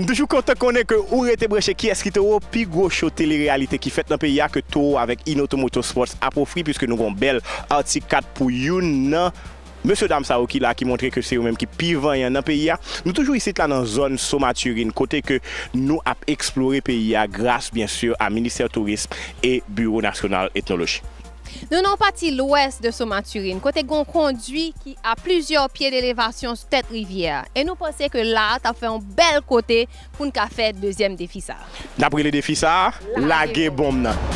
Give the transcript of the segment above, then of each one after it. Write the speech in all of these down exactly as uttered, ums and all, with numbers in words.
Toujou kontan konnen ke ou rete branche Kiyès ki Towo, pi gwo show tele reyalite ki fèt nan peyi a ke Towo avèk Inoto Motorsports ap ofri, piske nou gon bèl Arctic kat pou youn nan mesye dam sa yo ki la, ki montre ke se yo menm ki pi vanyan nan peyi a. Nou toujou isit la nan zòn Somaturin, kote ke nou ap eksplore peyi a gras, byen si, a Ministè Tourism e Biwo Nasyonal Etnoloji. Nou nan yon pati lwès de Somaturin, kote gen yon kondwi ki a plizyè pye delevasyon sou tèt rivyè a. E nou panse ke la a t ap fè yon bèl kote pou n ka fè dezyèm defi sa a. N ap rele defi sa a, lage bonm nan.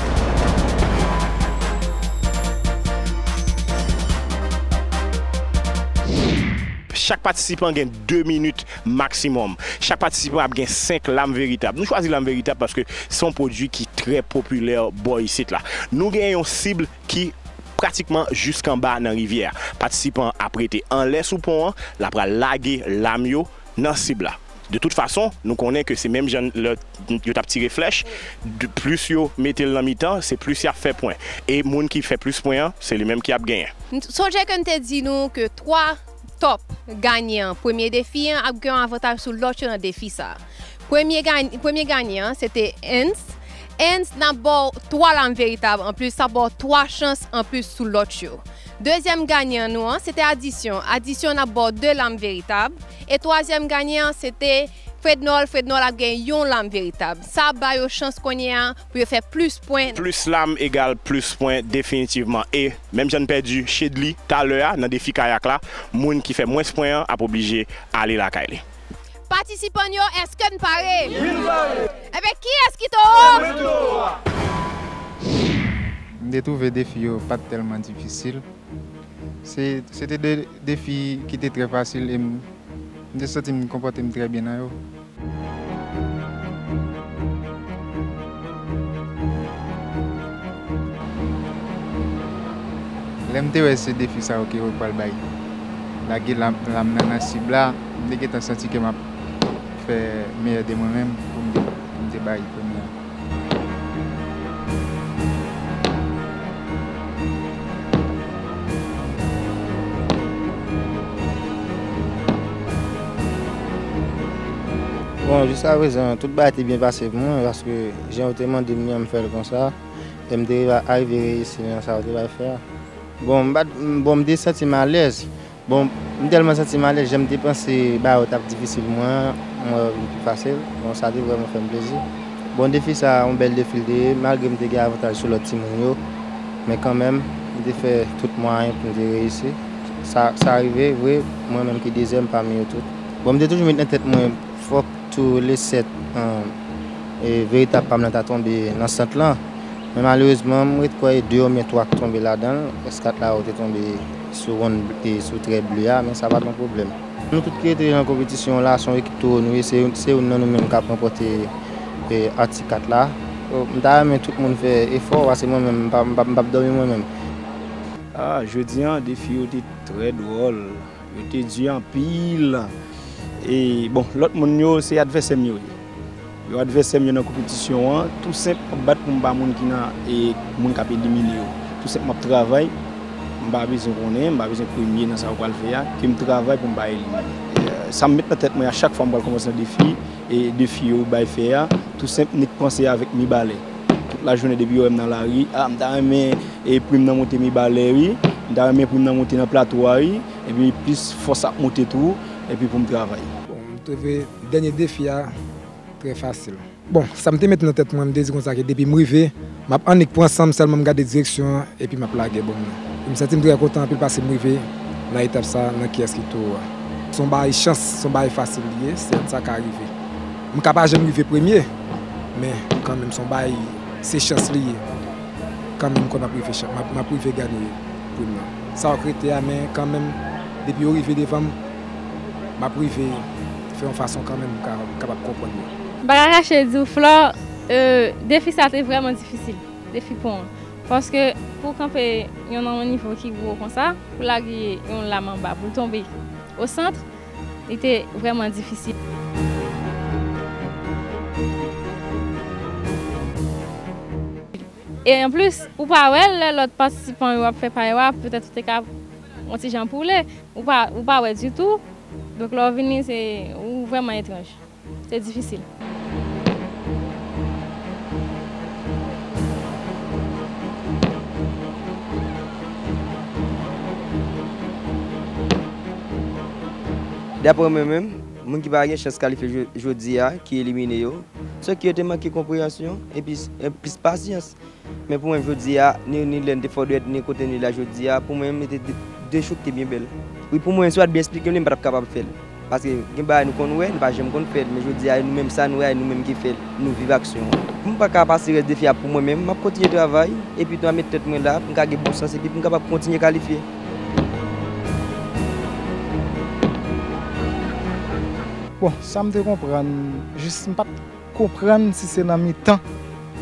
Chak patisipan gen de minit maksimòm. Chak patisipan ap gen senk lam veritab. Nou chwazi lam veritab paske se yon pwodui ki trè popilè bò isit la. Nou gen yon sib ki pratikman jiskanba nan rivyè a. Patisipan an ap rete anlè sou pon an, l ap pral lage lam yo nan sib la. De tout fason, nou konnen ke se menm jan lè yo t ap tire flèch, de, plis yo mete l nan mitan, se plis y ap fè pwen. E moun ki fè plis pwen an, se li menm ki ap genyen. N-, sonje ke n te di nou ke twa top ganyan premye defi an ap gen yon avantaj sou lòt yo nan defi sa a. Premye gany-, premye ganyan an, se te Ernst. Ernst, n ap ba w twa lam veritab anplis, sa ap ba w twa chans anplis sou lòt yo. Dezyèm ganyan nou an, se te Adisyon. Adisyon, n ap ba w de lam veritab. E twazyèm ganyan an, se te Frednol. Frednol ap gen yon lam veritab. Sa ap ba yo chans kounye a pou yo fè plis pwen. Plis lam egal plis pwen definitivman. E menm jan n pèdi Chedly talè a nan defi kayak la, moun ki fè mwens pwen an ap oblije ale lakay li. Patisipan yo, èske n pare? Wi, nou pare. Ebyen, kiyès ki Towo? Mwen Towo a. M te twouve defi yo pa t tèlman difisil. Se, se te de defi ki te trè fasil e m, m te santi m konpòte m trè byen nan yo. Lè m te wè se defi sa yo ke yo pral bay, lage lam, lam nan nan sib la, m te gentan santi ke m ap fè meyè de mwen menm pou m te, pou m te bay premye a. Bon, jiskaprezan, tout bagay te byen pase pou mwen, paske jan yo te mande m li an, m fè l konsa, e m te rive, arive reyisi nan sa yo te bay fè a. Bon, m pa t, m, bon, m te santi m alèz. Bon, m tèlman santi m alèz, jan m te panse bagay yo t ap difisil pou mwen an, mwen wè yo vin pi fasil. Bon, sa te vrèman fè m plezi. Bon, defi sa a, yon bèl defi l te ye, malgre m te gen avantaj sou lòt timoun yo, men kanmenm, m te fè tout mwayen pou m te reyisi. Sa, sa rive, vre, mwen menm ki dezyèm pami yo tout. Bon, m te toujou met nan tèt mwen, fòk tou le sèt, e, veritab pa m nan ta tonbe nan sant lan. Men malerezman, m ret kwè e de oubyen twa k tonbe ladan l. Rès kat la yo te tonbe sou wonn, e, sou trè ble a, men sa pa t yon pwoblèm. Nou tout ki rete nan konpetisyon la, se yon ekip Towo nou ye, se, se youn nan nou menm k ap ranpòte, e, Arctic kat la. M ta renmen tout moun fè efò, paske mwen menm, m p ap, m p ap, m p ap dòmi mwen menm. A, jodi a, defi yo te trè dwòl. Yo te di anpil. E, bon, lòt moun yo, se advèsè m yo ye. Yo advèsè m yo nan konpetisyon an, tou senp, m ap bat pou m pa moun ki nan, e, moun k ap elimine yo. Tou senp, m ap travay, m pa bezwen konnen, m pa bezwen premye nan sa yo pral fè a, ke m travay pou m pa elimine. E, sa m met nan tèt mwen a chak fwa m pral kòmanse nan defi, e defi yo bay fè a, tou senp, nik panse avèk mibalè. Tout lajounen depi yo wè m nan lari, a, m ta renmen, e, pri m nan monte mibalè, wi. M ta renmen pri m nan monte nan plato a, wi. Epi plis fòs ap monte tou, epi pou m travay. Bon, m twouve dènye defi a trè fasil. Bon, sa m te met nan tèt mwen, m te di konsa ke depi m rive, m ap annik pran san m sèlman, m gade direksyon an, epi m ap lage bonm nan. E m santi m trè kontan anpil paske m rive nan etap sa a, nan Kiyès ki Towo a. Se yon bagay chans, se yon bagay fasil li ye, sèl sa ka rive. M ka pa janm rive premye, men kanmenm se yon bagay, se chans li ye. Kanmenm m kwè m ap rive chan-, m ap, m ap rive gade pri m nan. Sa yo k rete a, men kanmenm, depi yo rive devan m, m ap rive fè yon fason kanmenm m ka, m kapab konprann yo. M pa ka kache di w, Flò, e, defi sa te vrèman difisil, defi pon an. Paske pou w kanpe yon nan yon nivo ki wo konsa, pou lage yon lam anba, pou l tonbe o sant, li te vrèman difisil. E anplis, ou pa wè lè lòt patisipan yo ap fè pa yo a, petèt ou te ka yon ti jan poule, ou pa, ou pa wè ditou. Donk, lè w vini, se, ou vrèman etranj. Se difisil. Daprè mwen menm, moun ki pa gen chans kalifye jo- jodi a, ki elimine yo, se ke yo te manke konpreyansyon epi, epi pasyans. Men pou mwen jodi a, ni, ni lè n te fò dwèt, ni kote n ye la jodi a, pou mwen menm, li te de, de cho ki te byen bèl. Wi, pou mwen, si w pa t byen esplike m li, m pa t ap kapab fè l. Paske gen bagay nou konn wè, nou pa janm konn fè l, men jodi a, e nou menm sa n wè a, e nou menm ki fè l, nou viv aksyon an. Pou m pa ka pase rès defi a pou mwen menm, m ap kontinye travay, epi tou a met tèt mwen la, pou m ka gen bon sans, epi pou m kapab kontinye kalifye. Bon, sa m te konprann, jis m pa t konprann si se nan mitan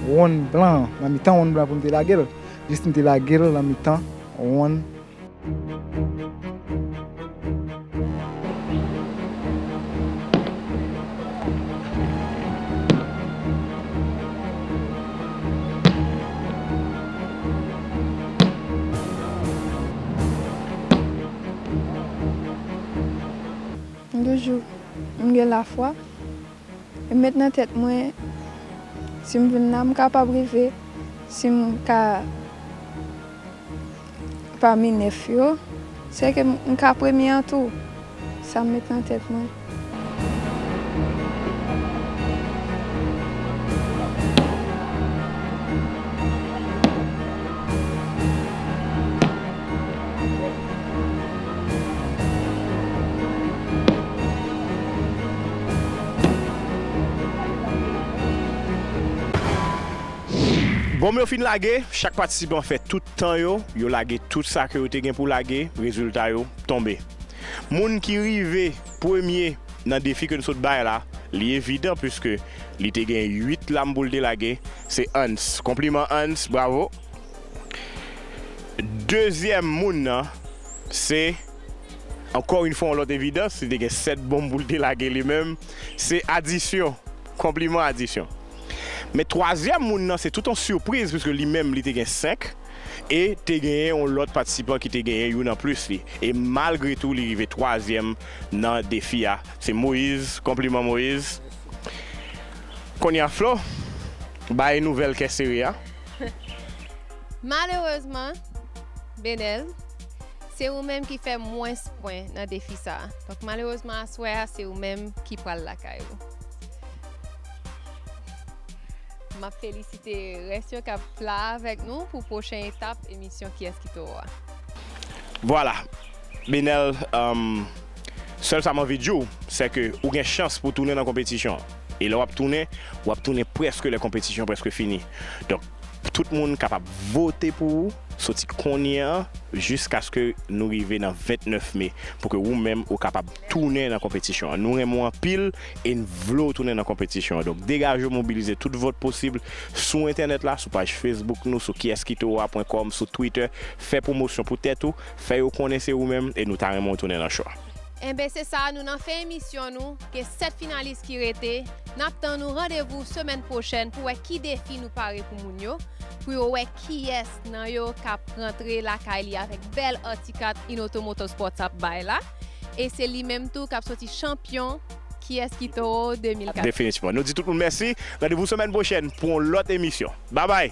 wonn blan an, nan mitan wonn blan pou m te lage l. Jis m te lage l nan mitan wonn. M toujou, m gen lafwa. E m met nan tèt mwen, si m vin la, m kapab rive, si m ka pami nèf yo, se ke m, m ka premye an tou. Sa m met nan tèt mwen. Bonm yo fin lage, chak patisipan fè tout tan yo, yo lage tout sa ke yo te gen pou lage, rezilta yo tonbe. Moun ki rive premye nan defi ke n sot bay la, li evidan piske li te gen uit lam pou l te lage, se Hans. Konpliman Hans, bravo. Dezyèm moun nan, se, ankò yon fwa, yon lòt evidans, li te gen sèt bonm pou l te lage li menm, se Adisyon. Konpliman Adisyon. Men twazyèm moun nan, se tout yon sipriz, piske li menm, li te gen senk, e te genyen yon lòt patisipan ki te genyen youn anplis li. E malgre tou, li rive twazyèm nan defi a. Se Moyiz, konpliman Moyiz. Kounye a, Flo, bay nouvèl kè sere a. Malerezman, Benel, se ou menm ki fè mwens pwen nan defi sa a. Donk, malerezman, aswè a, se ou menm ki pral lakay ou. M ap felisite rès yo k ap la avèk nou pou pwochen etap emisyon Kiyès ki Towo a. Vwala. Benel, um, sèl sa m anvi di w, se ke ou gen chans pou w tounen nan konpetisyon an. E lè w ap tounen, w ap tounen prèske lè konpetisyon an prèske fini. Donk, tout moun kapab vote pou ou, soti kounye a, jiskaske nou rive nan vennèf me, pou ke ou menm ou kapab tounen nan konpetisyon an. Nou renmen w anpil e n vle w tounen nan konpetisyon an. Donk, degaje w, mobilize tout vòt posib sou entènèt la, sou paj Facebook nou, sou kiyès ki towo a pwen kòm, sou Twitter. Fè pwomosyon pou tèt ou, fè yo konnen se ou menm e nou ta renmen w tounen nan cho a. Enben, se sa, nou nan fen emisyon nou. Gen sèt finalis ki rete. N ap tann nou randevou semèn pwochèn pou wè ki defi nou pare pou moun yo, pou yo wè kiyès nan yo k ap rantre lakay li avèk bèl Arctic Cat Inoto Motorsport t ap bay la. E se li menm tou k ap soti chanpyon Kiyès ki Towo de mil kat. Definitivman. Nou di tout moun mèsi. Randevou semèn pwochèn pou yon lòt emisyon. Babay!